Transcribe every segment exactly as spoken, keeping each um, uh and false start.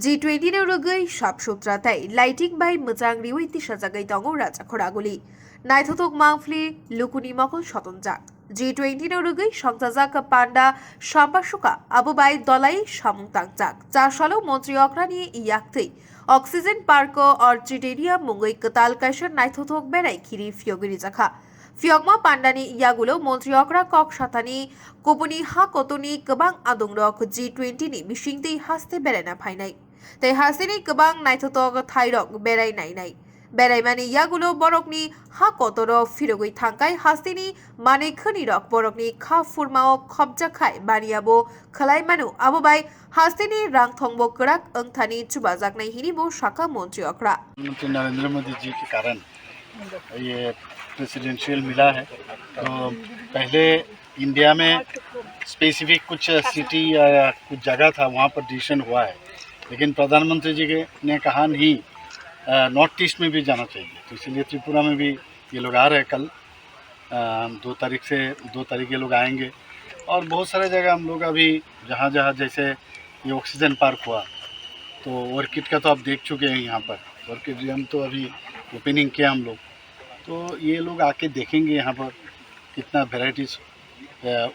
G twenty no rwgwi sap sutra tei lighting bai mwchang riwi tisajagwi tongo Raja Khoraguli. Naithothok mangphli lukuni mokol sotonjak. G twenty no rwgwi songchajak panda samba suka abo bai dolai samung tangjak. Chasalo montri okrani yaktwi Oxygen Park o Orchidaria mungwi kwtal kaisa naithothok berai khiri phiyogwi rijakha. Phiyokma pandani yagulo montri okra kok sathani kubuni ha kotorni kwbang adongrok G twenty ni bisingtwi haste beraina phainai. Tei hasteni kwbang naithothok thairok berai nainai. Beraimani yagulo borokni ha kotoro phirogwi thangkai hasteni manwi khwnirok borokni kha phurmao khopjak khai baniya bo khwlai mano. Abo bai hasteni rangthongbo kwrak wngthani chubajaknai hini bo sakha montri okra. प्रधानमंत्री नरेंद्र मोदी जी के कारण ये प्रेसिडेंशियल मिला है। तो पहले इंडिया में स्पेसिफिक कुछ सिटी या कुछ जगह था, वहाँ पर डिसीजन हुआ है, लेकिन प्रधानमंत्री जी के ने कहा नहीं, नॉर्थ ईस्ट में भी जाना चाहिए। तो इसलिए त्रिपुरा में भी ये लोग आ रहे हैं कल, अ, दो तारीख से, दो तारीख ये लोग आएंगे। और बहुत सारे जगह हम लोग अभी जहाँ जहाँ, जैसे ये ऑक्सीजन पार्क हुआ, तो ऑर्किड का तो आप देख चुके हैं यहाँ पर, ऑर्किड हम तो अभी ओपनिंग किया हम लोग। तो ये लोग आके देखेंगे यहाँ पर कितना वेराइटीज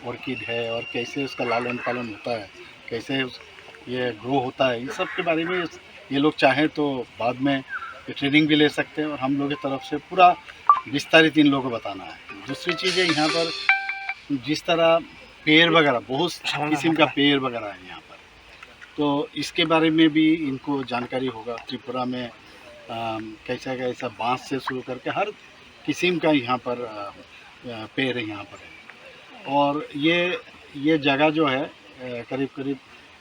ऑर्किड है और कैसे उसका लालन पालन होता है, कैसे उस, ये ग्रो होता है, इन सब के बारे में ये लोग चाहें तो बाद में ट्रेनिंग भी ले सकते हैं और हम लोग की तरफ से पूरा विस्तारित इन लोगों को बताना है। दूसरी चीज़ है, यहाँ पर जिस तरह पेड़ वगैरह, बहुत किस्म का पेड़ वगैरह है यहाँ पर, तो इसके बारे में भी इनको जानकारी होगा। त्रिपुरा में अम, कैसा कैसा बांस से शुरू करके हर किस्म का यहाँ पर अ, अ, पेड़ यहाँ पर है। और ये ये जगह जो है, अ, करीब करीब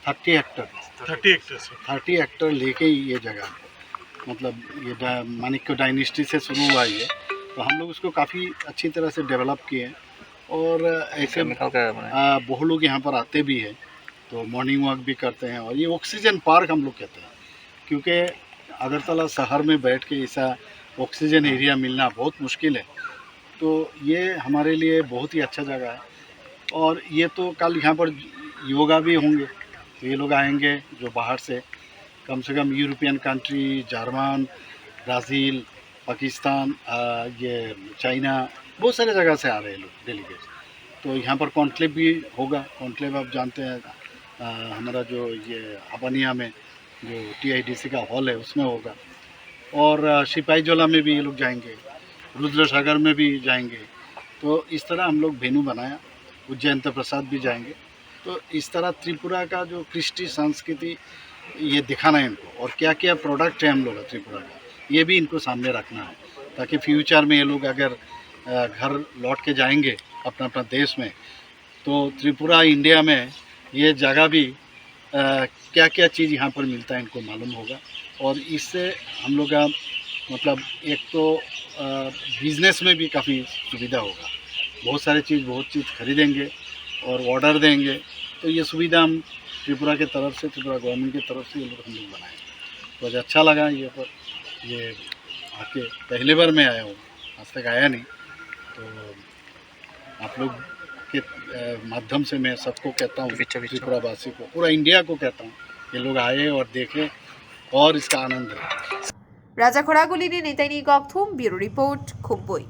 थर्टी हेक्टर, थर्टी हेक्टर से। थर्टी हेक्टर लेके ही ये जगह है। मतलब ये डा-, माणिक्य डायनेस्टी से शुरू हुआ ये, तो हम लोग उसको काफ़ी अच्छी तरह से डेवलप किए हैं। और ऐसे केमिकल का बनाया। अ, बहुत लोग यहाँ पर आते भी हैं, तो मॉर्निंग वॉक भी करते हैं। और ये ऑक्सीजन पार्क हम लोग कहते हैं, क्योंकि अगरतला शहर में बैठ के ऐसा ऑक्सीजन एरिया मिलना बहुत मुश्किल है, तो ये हमारे लिए बहुत ही अच्छा जगह है। और ये तो कल यहाँ पर योगा भी होंगे, तो ये लोग आएंगे जो बाहर से, कम से कम European country, German, Brazil, Pakistan, अ, ये चाइना, बहुत सारे जगह से आ रहे हैं लोग डेलीगेट्स। तो यहाँ पर कॉन्क्लेव भी होगा। कॉन्क्लेव आप जानते हैं, अ, हमारा जो ये हबानिया में जो टीआईडीसी का हॉल है, उसमें होगा। और अ, सिपाही जोला में भी ये लोग जाएंगे, रुद्र सागर में भी जाएंगे। तो इस तरह हम लोग वेन्यू बनाया, उज्जैन तो प्रसाद भी जाएंगे। तो इस तरह त्रिपुरा का जो कृष्टि संस्कृति ये दिखाना है इनको, और क्या क्या प्रोडक्ट है हम लोग का त्रिपुरा का, ये भी इनको सामने रखना है, ताकि फ्यूचर में ये लोग अगर अ, घर लौट के जाएंगे अपना अपना देश में, तो त्रिपुरा इंडिया में ये जगह भी क्या क्या चीज़ यहाँ पर मिलता है इनको मालूम होगा। और इससे हम लोग का मतलब एक तो बिजनेस में भी काफ़ी सुविधा होगा, बहुत सारे चीज़ बहुत चीज़ खरीदेंगे और ऑर्डर देंगे। तो ये सुविधा हम त्रिपुरा के तरफ से, त्रिपुरा गवर्नमेंट की तरफ से ये लोग हम लोग बनाए। तो आज अच्छा लगा ये पर, ये आके पहली बार मैं आया हूँ, आज तक आया नहीं। तो आप लोग के अ, माध्यम से मैं सबको कहता हूँ, त्रिपुरावासी को, पूरा इंडिया को कहता हूँ, ये लोग आए और देखें और इसका आनंद लें। Raja Khoraguli ni nitaini gokthum, Bureau Report, Khumpui.